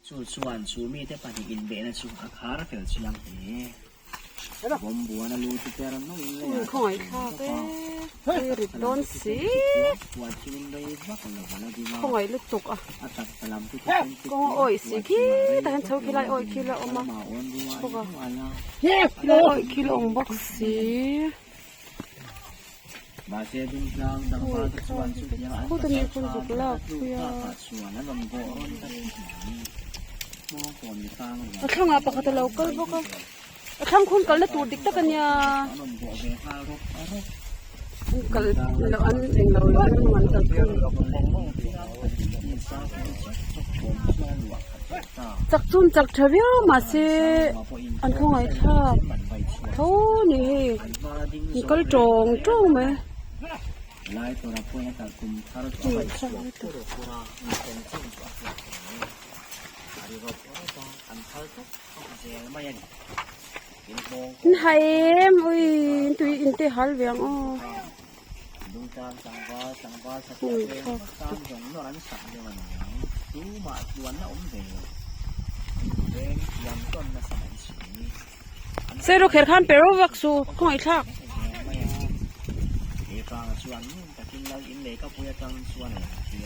Chu chuan chu mite pahnih inbeihna chu a khar fel chiang hle. Bawmbuan a lu chu per nawin lei ah Khawngaih thlak e, hei rit dawn si. Khawngaih lutuk a. Kawng a awih si khi tah hian chho khi lai awih khi la awm a bawk a khilai awih khi la awm bawk si. Khuta mi khawn zuk lak pui a. A thlangah pakhat a lo kal bawk a. A thlang khun kalna tur dik tak a nia. An kal loh an englo lo an an kal thung. Chak chu an chak tha viau mahse an khawngaih thlak tho a ni hei an kal tawng tawng mai. An hai em ui tui in te hal ve ang aw. Sero kher khan per vak su khawngaih thlak.